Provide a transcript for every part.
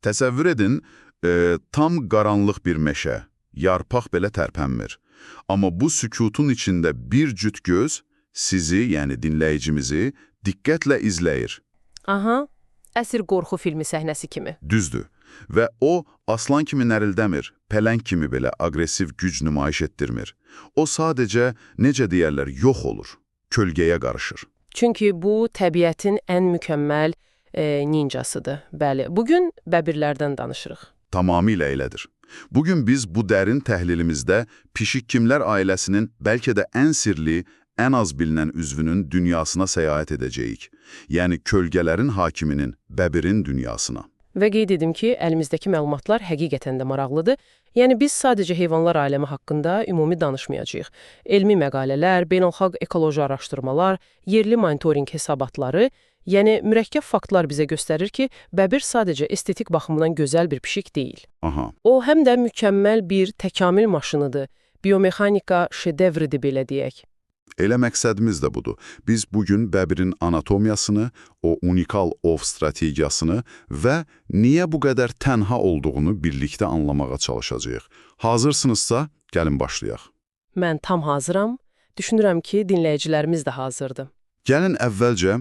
Təsəvvür edin, tam qaranlıq bir meşə, yarpaq belə tərpənmir. Amma bu sükutun içində bir cüt göz sizi, yəni dinləyicimizi diqqətlə izləyir. Aha, əsr qorxu filmi səhnəsi kimi. Düzdür. Və o, aslan kimi nərildəmir, pələng kimi belə aqressiv güc nümayiş etdirmir. O sadəcə, necə deyərlər, yox olur, kölgəyə qarışır. Çünki bu təbiətin ən mükəmməl ninjasıdır. Bəli, bugün bəbirlərdən danışırıq. Tamamilə elədir. Bugün biz bu dərin təhlilimizdə pişikkimlər ailəsinin bəlkə də ən sirli, ən az bilinən üzvünün dünyasına səyahət edəcəyik. Yəni kölgələrin hakiminin, bəbirin dünyasına. Və qeyd edim ki, əlimizdəki məlumatlar həqiqətən də maraqlıdır. Yəni biz sadəcə heyvanlar aləmi haqqında ümumi danışmayacağıq. Elmi məqalələr, beynəlxalq ekoloji araşdırmalar, yerli monitorinq hesabatları, yəni mürəkkəb faktlar bizə göstərir ki, bəbir sadəcə estetik baxımdan gözəl bir pişik deyil. Aha. O həm də mükəmməl bir təkamül maşınıdır. Biomexanika şedevridir belə deyək. Elə məqsədimiz də budur. Biz bugün bəbirin anatomiyasını, o unikal ov strategiyasını və niyə bu qədər tənha olduğunu birlikdə anlamağa çalışacağıq. Hazırsınızsa, gəlin başlayaq. Mən tam hazıram. Düşünürəm ki, dinləyicilərimiz də hazırdır. Gəlin əvvəlcə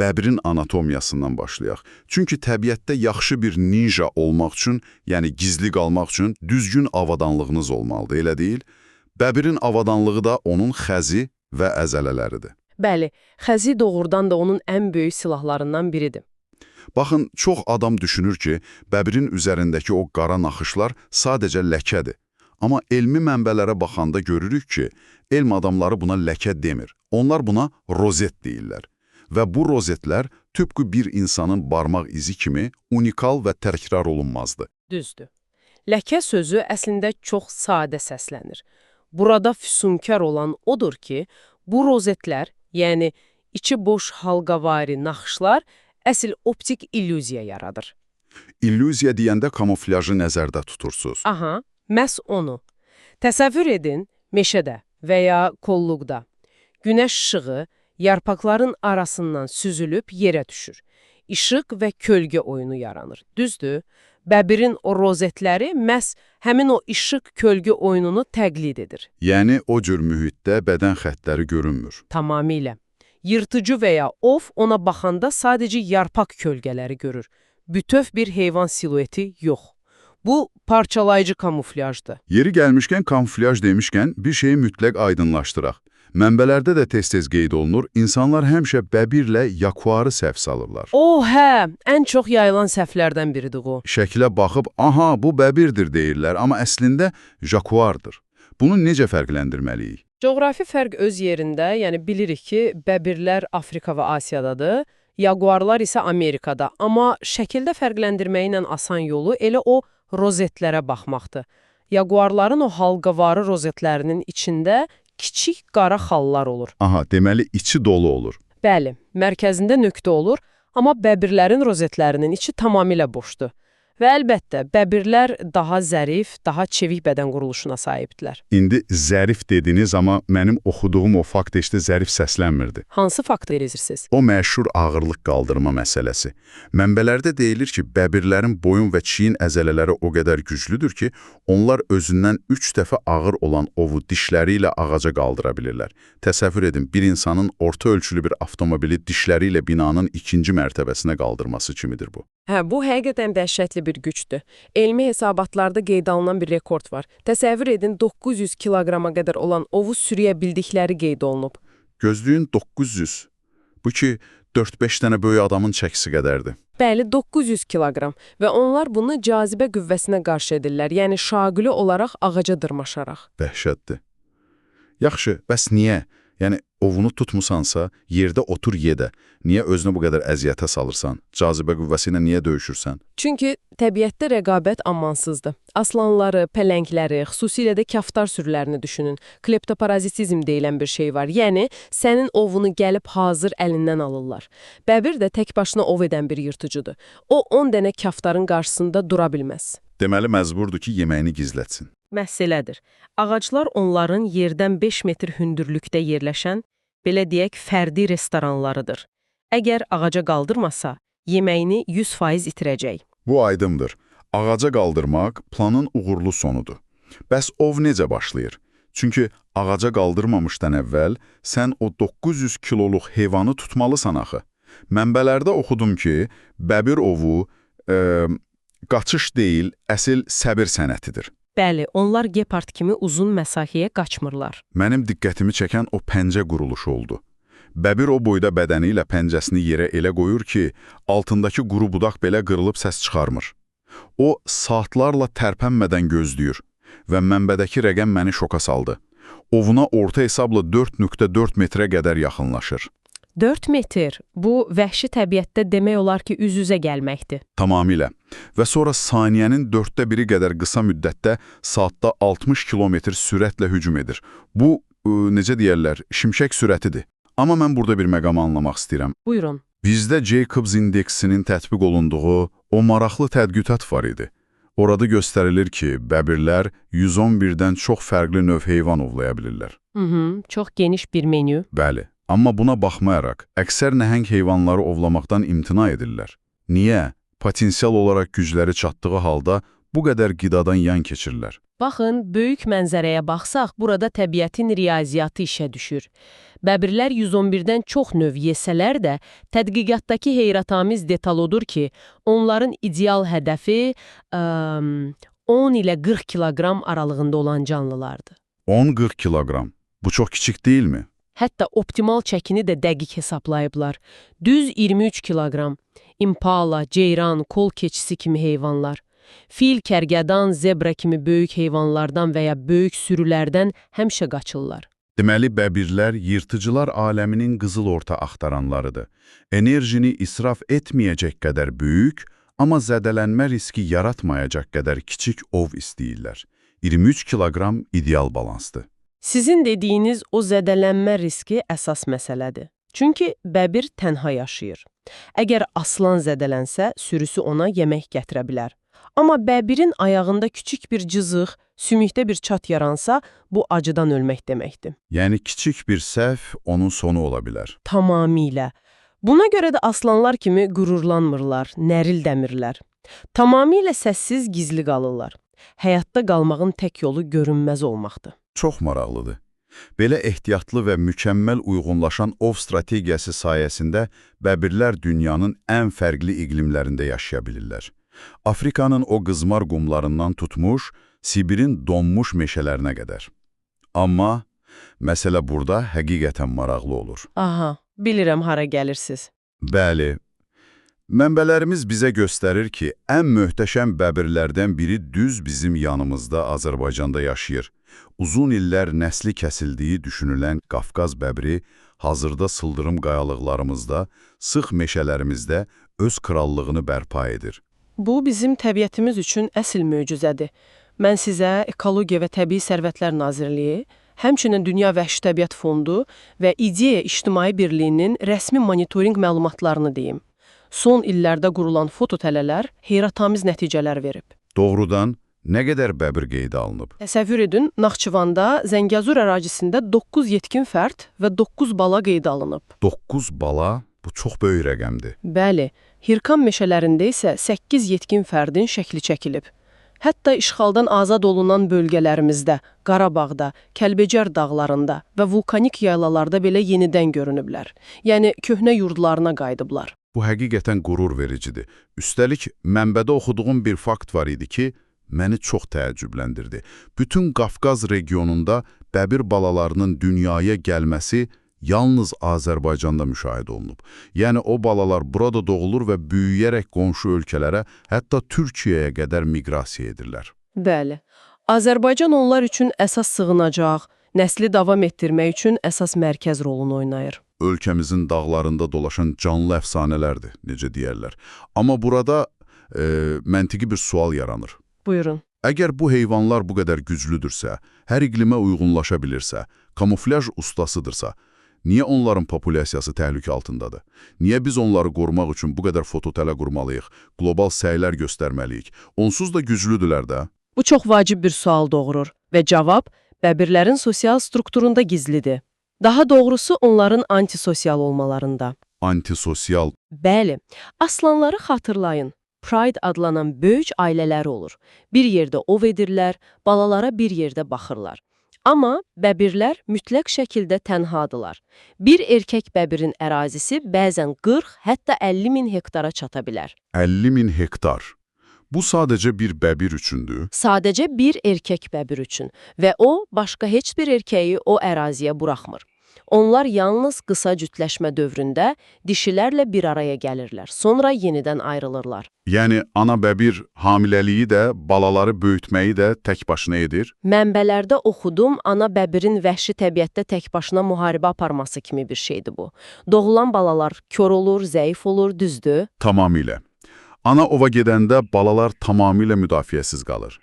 bəbirin anatomiyasından başlayaq. Çünki təbiətdə yaxşı bir ninja olmaq üçün, yəni gizli qalmaq üçün düzgün avadanlığınız olmalıdır, elə deyil? Bəbirin avadanlığı da onun xəzi və əzələləridir. Bəli, xəzi doğrudan da onun ən böyük silahlarından biridir. Baxın, çox adam düşünür ki, bəbirin üzərindəki o qara naxışlar sadəcə ləkədir. Amma elmi mənbələrə baxanda görürük ki, elm adamları buna ləkə demir. Onlar buna rozet deyirlər. Və bu rozetlər tıpkı bir insanın barmaq izi kimi unikal və təkrar olunmazdı. Düzdür. Ləkə sözü əslində çox sadə səslənir. Burada füsunkar olan odur ki, bu rozetlər, yəni içi boş halqavari naxışlar əsl optik illüziya yaradır. İllüziya deyəndə kamuflyajı nəzərdə tutursuz. Aha, məhz onu. Təsəvvür edin, meşədə və ya kolluqda. Günəş işığı yarpaqların arasından süzülüb yerə düşür. İşıq və kölgə oyunu yaranır. Düzdür? Bəbirin o rozetləri məhz həmin o işıq-kölgə oyununu təqlid edir. Yəni o cür mühitdə bədən xəttləri görünmür. Tamamilə. Yırtıcı və ya ov ona baxanda sadəcə yarpaq kölgələri görür. Bütöv bir heyvan silueti yox. Bu parçalayıcı kamuflyajdır. Yeri gəlmişkən kamuflyaj demişkən bir şeyi mütləq aydınlaşdıraq. Mənbələrdə də tez-tez qeyd olunur, insanlar həmişə bəbirlə jaguarı səhv salırlar. O, hə, ən çox yayılan səhvlərdən biridir o. Şəklə baxıb, aha bu bəbirdir deyirlər, amma əslində jaguardır. Bunu necə fərqləndirməliyik? Coğrafi fərq öz yerində, yəni bilirik ki, bəbirlər Afrika və Asiyadadır, jaguarlar isə Amerikada. Amma şəkildə fərqləndirməyin ən asan yolu elə o rozetlərə baxmaqdır. Jaguarların o halqavarı rozetlərinin içində kiçik qara xallar olur. Aha, deməli içi dolu olur. Bəli, mərkəzində nöqtə olur, amma bəbirlərin rozetlərinin içi tamamilə boşdur. Və əlbəttə, bəbirlər daha zərif, daha çevik bədən quruluşuna sahibdilər. İndi zərif dediniz, amma mənim oxuduğum o fakt heç də zərif səslənmirdi. Hansı faktı edirsiniz? O məşhur ağırlıq qaldırma məsələsi. Mənbələrdə deyilir ki, bəbirlərin boyun və çiyin əzələləri o qədər güclüdür ki, onlar özündən 3 dəfə ağır olan ovu dişləri ilə ağaca qaldıra bilirlər. Təsəvvür edin, bir insanın orta ölçülü bir avtomobili dişləri ilə binanın ikinci mərtəbəsinə qaldırması kimidir bu. Hə, bu həqiqətən dəhşətli bir gücdür. Elmi hesabatlarda qeyd alınan bir rekord var. Təsəvvür edin, 900 kiloqrama qədər olan ovu sürüyə bildikləri qeyd olunub. Gözləyin 900. Bu ki, 4-5 dənə böyük adamın çəkisi qədərdir. Bəli, 900 kiloqram və onlar bunu cazibə qüvvəsinə qarşı edirlər, yəni şaquli olaraq ağaca dırmaşaraq. Dəhşətdir. Yaxşı, bəs niyə? Yəni, ovunu tutmusansa, yerdə otur ye də. Niyə özünü bu qədər əziyyətə salırsan? Cazibə qüvvəsi ilə niyə döyüşürsən? Çünki təbiətdə rəqabət amansızdır. Aslanları, pələngləri, xüsusilə də kaftar sürülərini düşünün. Kleptoparazitizm deyilən bir şey var. Yəni, sənin ovunu gəlib hazır əlindən alırlar. Bəbir də tək başına ov edən bir yırtıcıdır. O, 10 dənə kaftarın qarşısında dura bilməz. Deməli, məcburdur ki, yeməyini gizlətsin. Məsələdir. Ağaclar onların yerdən 5 metr hündürlükdə yerləşən, belə deyək, fərdi restoranlarıdır. Əgər ağaca qaldırmasa, yeməyini 100% itirəcək. Bu aydındır. Ağaca qaldırmaq planın uğurlu sonudur. Bəs ov necə başlayır? Çünki ağaca qaldırmamışdan əvvəl sən o 900 kiloluq heyvanı tutmalısan axı. Mənbələrdə oxudum ki, bəbir ovu qaçış deyil, əsil səbir sənətidir. Bəli, onlar gepard kimi uzun məsafəyə qaçmırlar. Mənim diqqətimi çəkən o pəncə quruluşu oldu. Bəbir o boyda bədəni ilə pəncəsini yerə elə qoyur ki, altındakı quru budaq belə qırılıb səs çıxarmır. O, saatlarla tərpənmədən gözləyir və mənbədəki rəqəm məni şoka saldı. Ovuna orta hesabla 4.4 metrə qədər yaxınlaşır. 4 metr. Bu, vəhşi təbiətdə demək olar ki, üz-üzə gəlməkdir. Tamamilə. Və sonra saniyənin 1/4 qədər qısa müddətdə saatda 60 kilometr sürətlə hücum edir. Bu, necə deyərlər, şimşək sürətidir. Amma mən burada bir məqamı anlamaq istəyirəm. Buyurun. Bizdə Jacobs indeksinin tətbiq olunduğu o maraqlı tədqiqat var idi. Orada göstərilir ki, bəbirlər 111-dən çox fərqli növ heyvan ovlaya bilirlər. Hı, çox geniş bir menü. Bəli, amma buna baxmayaraq, əksər nəhəng heyvanları ovlamaqdan imtina edirlər. Niyə? Potensial olaraq gücləri çatdığı halda bu qədər qidadan yan keçirlər. Baxın, böyük mənzərəyə baxsaq, burada təbiətin riyaziyyatı işə düşür. Bəbirlər 111-dən çox növ yesələr də, tədqiqatdakı heyrətamiz detal odur ki, onların ideal hədəfi 10 ilə 40 kiloqram aralığında olan canlılardır. 10-40 kiloqram. Bu çox kiçik deyilmi? Hətta optimal çəkini də dəqiq hesablayıblar. Düz 23 kiloqram. İmpala, ceyran, kol keçisi kimi heyvanlar. Fil, kərgədan, zebra kimi böyük heyvanlardan və ya böyük sürülərdən həmişə qaçırlar. Deməli, bəbirlər yırtıcılar aləminin qızıl orta axtaranlarıdır. Enerjini israf etməyəcək qədər böyük, amma zədələnmə riski yaratmayacaq qədər kiçik ov istəyirlər. 23 kiloqram ideal balansdır. Sizin dediyiniz o zədələnmə riski əsas məsələdir. Çünki bəbir tənha yaşayır. Əgər aslan zədələnsə, sürüsü ona yemək gətirə bilər. Amma bəbirin ayağında kiçik bir cızıq, sümükdə bir çat yaransa, bu acıdan ölmək deməkdir. Yəni kiçik bir səhv onun sonu ola bilər. Tamamilə. Buna görə də aslanlar kimi qürurlanmırlar, nərildəmirlər. Tamamilə səssiz, gizli qalırlar. Həyatda qalmağın tək yolu görünməz olmaqdır. Çox maraqlıdır. Belə ehtiyatlı və mükəmməl uyğunlaşan ov strategiyası sayəsində bəbirlər dünyanın ən fərqli iqlimlərində yaşaya bilirlər. Afrikanın o qızmar qumlarından tutmuş, Sibirin donmuş meşələrinə qədər. Amma məsələ burada həqiqətən maraqlı olur. Aha, bilirəm hara gəlirsiz. Bəli, mənbələrimiz bizə göstərir ki, ən möhtəşəm bəbirlərdən biri düz bizim yanımızda Azərbaycanda yaşayır. Uzun illər nəsli kəsildiyi düşünülən Qafqaz bəbri hazırda sıldırım qayalıqlarımızda, sıx meşələrimizdə öz krallığını bərpa edir. Bu, bizim təbiətimiz üçün əsl möcüzədir. Mən sizə Ekologiya və Təbii Sərvətlər Nazirliyi, həmçinin Dünya Vəhşi Təbiət Fondu və İDEA İctimai Birliyinin rəsmi monitorinq məlumatlarını deyim. Son illərdə qurulan fototələlər heyrətamiz nəticələr verib. Doğrudan nə qədər bəbir qeydə alınıb? Təsəvvür edin, Naxçıvanda, Zəngəzur ərazisində 9 yetkin fərd və 9 bala qeydə alınıb. 9 bala, bu çox böyük rəqəmdir. Bəli, Hirkan meşələrində isə 8 yetkin fərdin şəkli çəkilib. Hətta işğaldan azad olunan bölgələrimizdə, Qarabağda, Kəlbəcər dağlarında və vulkanik yaylalarda belə yenidən görünüblər. Yəni köhnə yurdlarına qayıdıblar. Bu həqiqətən qürur vericidir. Üstəlik, mənbədə oxuduğum bir fakt var idi ki, məni çox təəccübləndirdi. Bütün Qafqaz regionunda bəbir balalarının dünyaya gəlməsi yalnız Azərbaycanda müşahidə olunub. Yəni o balalar burada doğulur və böyüyərək qonşu ölkələrə, hətta Türkiyəyə qədər miqrasiya edirlər. Bəli. Azərbaycan onlar üçün əsas sığınacaq, nəsli davam etdirmək üçün əsas mərkəz rolunu oynayır. Ölkəmizin dağlarında dolaşan canlı əfsanələrdir, necə deyərlər. Amma burada məntiqi bir sual yaranır. Buyurun. Əgər bu heyvanlar bu qədər güclüdürsə, hər iqlimə uyğunlaşa bilirsə, kamuflyaj ustasıdırsa, niyə onların populyasiyası təhlükə altındadır? Niyə biz onları qorumaq üçün bu qədər fototələ qurmalıyıq, qlobal səylər göstərməliyik? Onsuz da güclüdülər də. Bu çox vacib bir sual doğurur və cavab bəbirlərin sosial strukturunda gizlidir. Daha doğrusu onların antisosial olmalarında. Antisosial. Bəli, aslanları xatırlayın. Pride adlanan böyük ailələri olur. Bir yerdə ov edirlər, balalara bir yerdə baxırlar. Amma bəbirlər mütləq şəkildə tənhadılar. Bir erkək bəbirin ərazisi bəzən 40, hətta 50 min hektara çata bilər. 50 min hektar. Bu sadəcə bir bəbir üçündür. Sadəcə bir erkək bəbir üçün və o, başqa heç bir erkəyi o əraziyə buraxmır. Onlar yalnız qısa cütləşmə dövründə dişilərlə bir araya gəlirlər, sonra yenidən ayrılırlar. Yəni ana bəbir hamiləliyi də, balaları böyütməyi də tək başına edir. Mənbələrdə oxudum, ana bəbirin vəhşi təbiətdə tək başına müharibə aparması kimi bir şeydir bu. Doğulan balalar kor olur, zəif olur, düzdür? Tamamilə. Ana ova gedəndə balalar tamamilə müdafiəsiz qalır.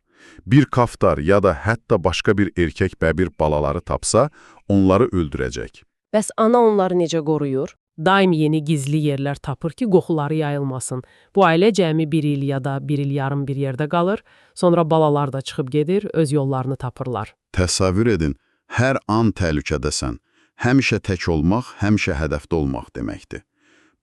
Bir kaftar ya da hətta başqa bir erkək bəbir balaları tapsa, onları öldürəcək. Bəs ana onları necə qoruyur? Daim yeni gizli yerlər tapır ki, qoxuları yayılmasın. Bu ailə cəmi bir il ya da bir il yarım bir yerdə qalır. Sonra balalar da çıxıb gedir, öz yollarını tapırlar. Təsəvvür edin, hər an təhlükədəsən. Həmişə tək olmaq, həmişə hədəfdə olmaq deməkdir.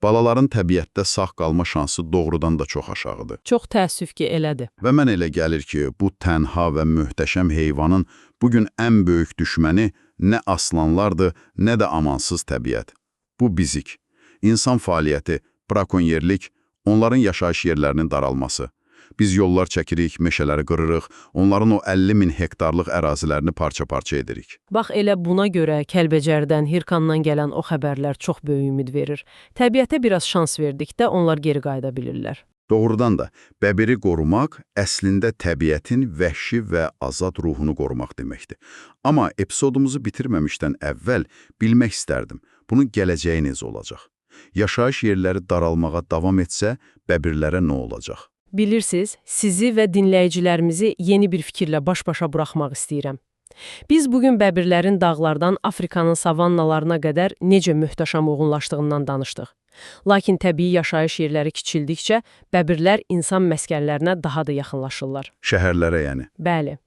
Balaların təbiətdə sağ qalma şansı doğrudan da çox aşağıdır. Çox təəssüf ki, elədir. Və mən elə gəlir ki, bu tənha və möhtəşəm heyvanın bugün ən böyük düşməni nə aslanlardır, nə də amansız təbiət. Bu bizik. İnsan fəaliyyəti, brakonyerlik, onların yaşayış yerlərinin daralması. Biz yollar çəkirik, meşələri qırırıq, onların o 50 min hektarlıq ərazilərini parça-parça edirik. Bax elə buna görə Kəlbəcərdən, Hirkandan gələn o xəbərlər çox böyük ümid verir. Təbiətə biraz şans verdikdə onlar geri qayıda bilirlər. Doğrudan da, bəbiri qorumaq əslində təbiətin vəhşi və azad ruhunu qorumaq deməkdir. Amma epizodumuzu bitirməmişdən əvvəl bilmək istərdim, bunun gələcəyi necə olacaq? Yaşayış yerləri daralmağa davam etsə, bəbirlərə nə olacaq? Bilirsiniz, sizi və dinləyicilərimizi yeni bir fikirlə baş-başa buraxmaq istəyirəm. Biz bugün bəbirlərin dağlardan Afrikanın savannalarına qədər necə möhtəşəm uyğunlaşdığından danışdıq. Lakin təbii yaşayış yerləri kiçildikcə bəbirlər insan məskənlərinə daha da yaxınlaşırlar. Şəhərlərə yəni. Bəli.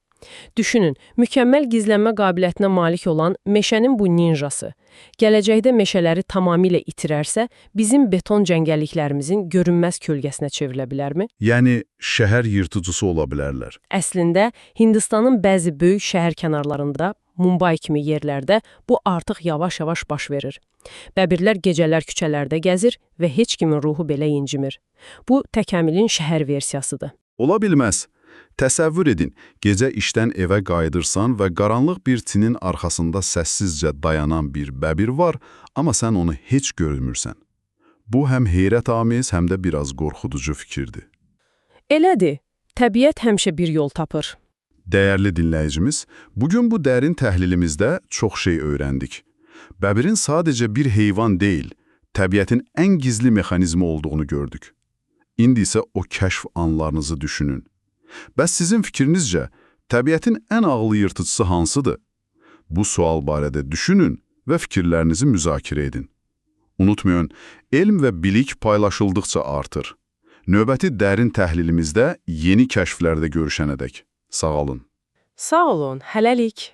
Düşünün, mükəmməl gizlənmə qabiliyyətinə malik olan meşənin bu ninjası gələcəkdə meşələri tamamilə itirərsə, bizim beton cəngəlliklərimizin görünməz kölgəsinə çevrilə bilərmi? Yəni şəhər yırtıcısı ola bilərlər. Əslində, Hindistanın bəzi böyük şəhər kənarlarında, Mumbai kimi yerlərdə bu artıq yavaş-yavaş baş verir. Bəbirlər gecələr küçələrdə gəzir və heç kimin ruhu belə incimir. Bu, təkamilin şəhər versiyasıdır. Ola bilməz. Təsəvvür edin, gecə işdən evə qayıdırsan və qaranlıq bir tinin arxasında səssizcə dayanan bir bəbir var, amma sən onu heç görmürsən. Bu həm heyrətamiz, həm də biraz qorxuducu fikirdir. Elədir, təbiət həmişə bir yol tapır. Dəyərli dinləyicimiz, bugün bu dərin təhlilimizdə çox şey öyrəndik. Bəbirin sadəcə bir heyvan deyil, təbiətin ən gizli mexanizmi olduğunu gördük. İndi isə o kəşf anlarınızı düşünün. Bəs sizin fikrinizcə, təbiətin ən ağıllı yırtıcısı hansıdır? Bu sual barədə düşünün və fikirlərinizi müzakirə edin. Unutmayın, elm və bilik paylaşıldıqca artır. Növbəti dərin təhlilimizdə yeni kəşflərdə görüşənədək. Sağ olun. Sağ olun, hələlik.